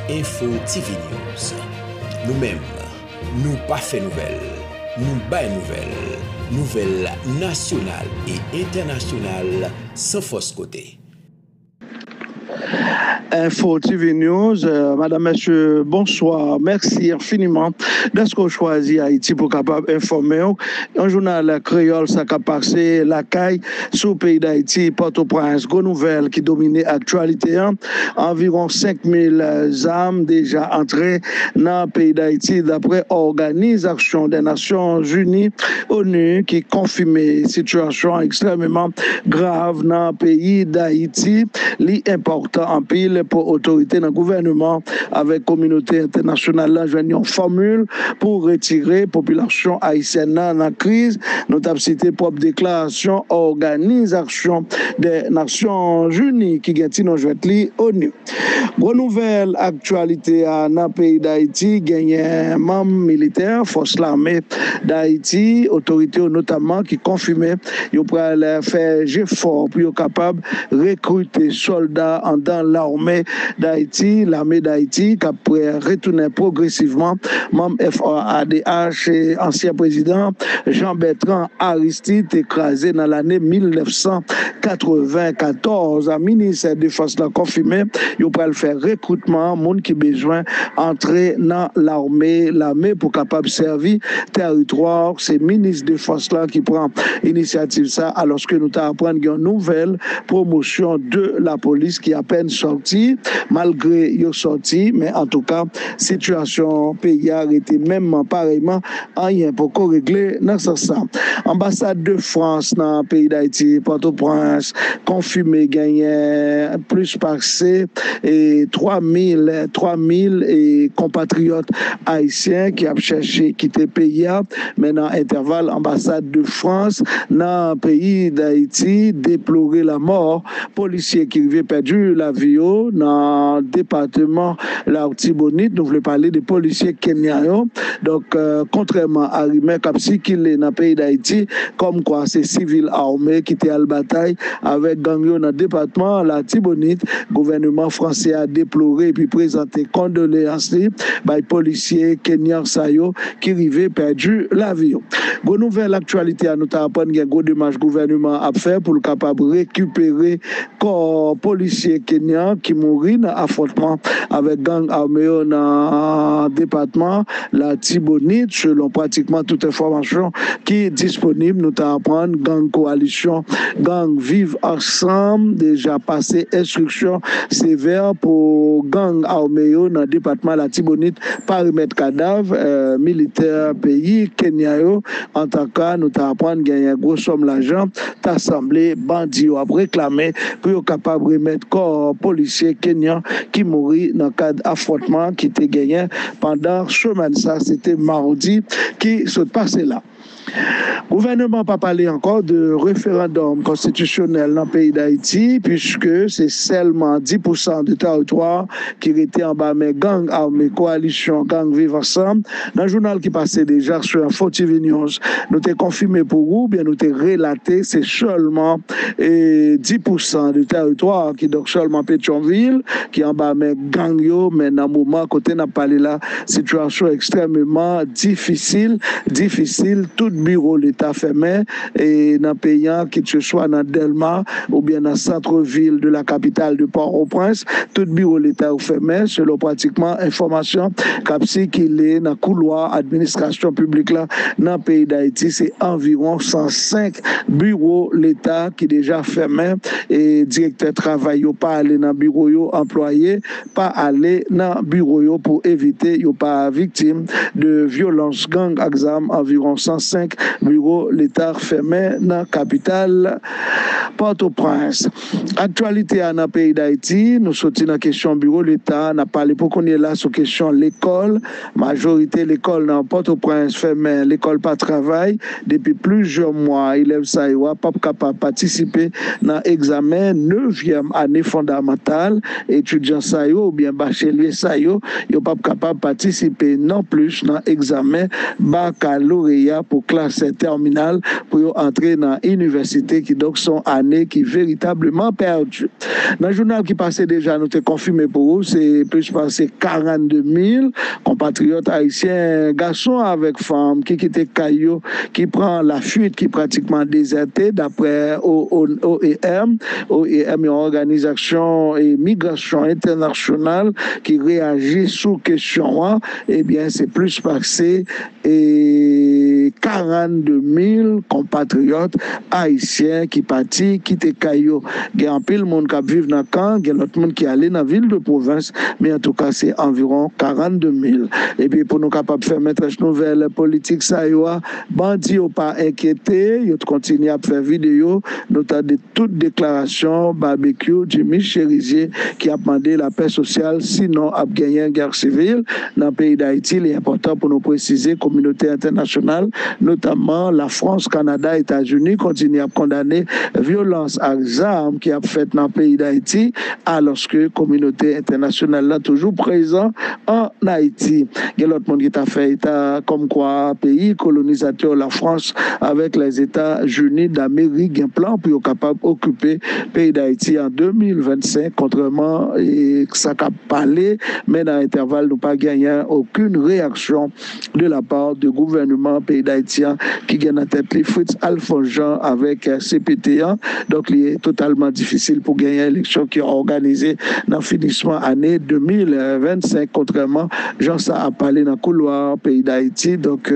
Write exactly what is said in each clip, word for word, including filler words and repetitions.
Info T V News. Nou menm, nou pa fè nouvèl, nou bay nouvèl. Nouvèl nasyonal e entènasyonal san fòs kote. Info T V News, euh, madame, messieurs, bonsoir. Merci infiniment dèske w chwazi Ayiti pou kapab enfòme w. Yon jounal kreyòl sa k ap pase lakay sou peyi Dayiti, Pòtoprens. Gwo nouvèl ki domine aktyalite an. Anviwon senk mil zam deja antre nan peyi Dayiti, daprè Òganizasyon dè Nasyon Ini, onu, ki konfime sitiyasyon an ekstrèmeman grav nan peyi Dayiti. Li enpòtan anpil pou otorite nan gouvènman avèk kominote entènasyonal la jwenn yon fòmil pou retire popilasyon ayisyèn nan nan kriz. Nou t ap site pwòp deklarasyon Òganizasyon dè Nasyon Ini ki gen ti non jwèt li, onu. Gwo nouvèl aktyalite a nan peyi Dayiti, genyen manm militè fòs lame Dayiti, otorite yo notamman ki konfime yo pral fè jefò pou yo kapab rekrite sòlda andan lame Dayiti, lame Dayiti k ap retounen pwogresivman manm F R A D H, ansyen prezidan Jean Bertrand Aristide te kraze nan lane mil nèf san katreven katòz. A, minis defans la konfime yo pral fè rekritman moun ki bezwen antre nan lame, lame pou kapab sèvi tèritwa. Se minis defans la ki pran inisyativ sa, alòske nou ta aprann gen yon nouvèl pwomosyon de lapolis ki apèn sòti, malgre yo sòti, men antouka, sitiyasyon peyi a rete menm parèyman, anyen poko regle nan sans sa. Anbasad de Frans nan peyi Dayiti, Pòtoprens, konfime genyen plis pase e twa mil, twa mil e konpatriyòt ayisyen ki ap chèche kite peyi a, men nan entèval anbasad de Frans nan peyi Dayiti deplore lanmò polisye ki rive pèdi lavi yo nan depatman Latibonit. Nou vle pale de polisye kenyan yo. Donk, euh, kontrèman a rimè k ap sikile nan peyi Dayiti, kòmkwa se sivil ame ki te al batay avèk gang yo nan depatman Latibonit, gouvènman fransè a deplore epi prezante kondoleyans li bay polisye kenyan sa yo ki rive pèdi lavi yo. Gwo nouvèl aktyalite a, nou ta aprann gen gwo demach gouvènman ap fè pou l kapab rekipere kò polisye kenyan ki mouri nan afwontman avèk gang ame yo nan depatman Latibonit, selon pratikman tout enfòmasyon ki disponib. Nou ta aprann gang kowalisyon, gang Viv Ansanm deja pase enstriksyon sevè pou gang ame yo nan depatman Latibonit pa remèt kadav, euh, militè peyi Kenya yo. Antaka, nou ta aprann genyen gwo sòm lajan ta sanble bandi yo ap reklame pou yo kapab remèt kò polisye kenyan ki mouri nan kad afwontman ki te genyen pandan semèn sa, se te mawdi ki sot pase la. Gouvènman pa pale ankò de referandòm konstitisyonèl nan peyi Dayiti, piske se sèlman dis pousan de tèritwa ki rete anba men gang ame kowalisyon gang Viv Ansanm. Nan jounal ki pase deja sou Info T V News, nou te konfime pou ou, oubyen nou te relate, se sèlman e dis pousan de tèritwa, kidonk sèlman Petyonvil, ki anba men gang yo, men nan moman kote n ap pale la, sitiyasyon ekstrèmeman difisil, difisil, tout biwo Leta fèmen, e nan peyi an, kitseswa nan Dèlma oubyen nan sant vil de la capitale de Port-au-Prince, tout biwo Leta yo fèmen, selon pratikman enfòmasyon k ap sikile nan koulwa administrasyon piblik la nan peyi Dayiti, se anviwon san senk biwo Leta ki deja fèmen, e direktè travay yo pa ale nan biwo yo, anplwaye pa ale nan biwo yo pou evite yo pa viktim de vyolans gang ak zam. Anviwon san senk biwo Leta fèmen nan kapital Pòtoprens. Aktyalite a nan peyi Dayiti, nou soti nan kesyon biwo Leta, n ap pale pou kounye la sou kesyon lekòl. Majorite lekòl nan Pòtoprens fèmen, lekòl pa travay depi plizyè mwa. Elèv sa yo a p ap kapab patisipe nan egzamen nevyèm ane fondamantal. Etidyan sa yo oubyen bachelye sa yo, yo p ap kapab patisipe nonplis nan egzamen bakaloreya pou klas tèminal pou yo antre nan inivèsite, kidonk se yon ane ki veritableman pèdi. Nan jounal ki pase deja, nou te konfime pou ou, se plis pase karannde mil konpatriyòt ayisyen, gason avèk fanm, ki kite kay yo, ki pran lafuit, ki pratikman dezète, daprè O E M. O E M, yon òganizasyon migrasyon entènasyonal ki reyaji sou kesyon an. Ebyen, se plis pase e karannde mil konpatriyòt ayisyen ki pati kite kay yo. Gen anpil moun k ap viv nan kan, gen lòt moun ki ale nan vil de pwovens, men antouka se anviwon karannde mil. Epi pou nou kapab fèmen tranch nouvèl politik sa yo a, bandi yo pa enkyete, yo kontinye ap fè videyo, nou tande tout deklarasyon Babekyou, Jimmy Cherizier ki ap mande lapè sosyal, sinon ap genyen gè sivil nan peyi Dayiti. Li enpòtan pou nou presize kominote entènasyonal, notamman Lafrans, Kanada, Etazini, kontinye ap kondane vyolans ak zam ki ap fèt nan peyi Dayiti, alòske kominote entènasyonal la toujou prezan an Ayiti. Gen lòt moun ki ta fè eta kòmkwa peyi kolonizatè Lafrans avèk Lèzetazini Damerik gen plan pou yo kapab okipe peyi Dayiti an de mil vennsenk, kontrèman e sa k ap pale, men nan entèval nou pa genyen okenn reyaksyon de la part de gouvènman peyi Dayiti an ki gen nan tèt li Fritz Alphonse Jean avèk C P T an. Donk, li totalman difisil pou genyen eleksyon ki òganize nan finisman ane de mil vennsenk, kontrèman jan sa ap pale nan koulwa peyi Dayiti. Donk,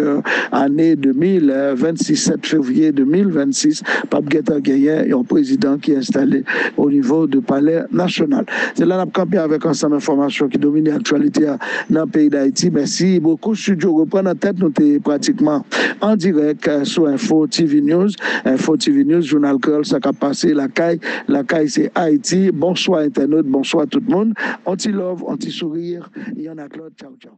ane de mil vennsis, sèt fevriye de mil vennsis, p ap gentan genyen yon prezidan ki enstale o nivo de Palè Nasyonal. Se la n ap kanpe avèk ansanm enfòmasyon ki domine aktyalite a nan peyi Dayiti. Mèsi bokou. Studio reprann antèt, nou te pratikman an dirèk sou Info T V News. Info T V News, jounal kreyòl, sa k ap pase lakay. Lakay se Ayiti. Bonswa entènot, bonswa tout moun. On ti love, on ti sourire, yonn ak lòt. Tchaw, tchaw.